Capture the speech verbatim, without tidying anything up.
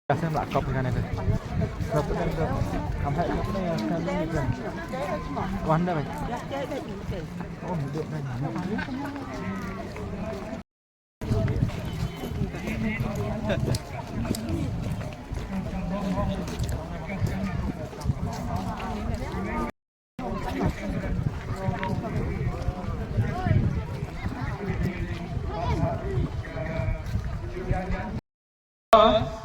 Sem la kop kan itu. Kop kan itu. Kampai kop ni kan ni kan. Wan dah baik. Oh, hidup dah. Amen.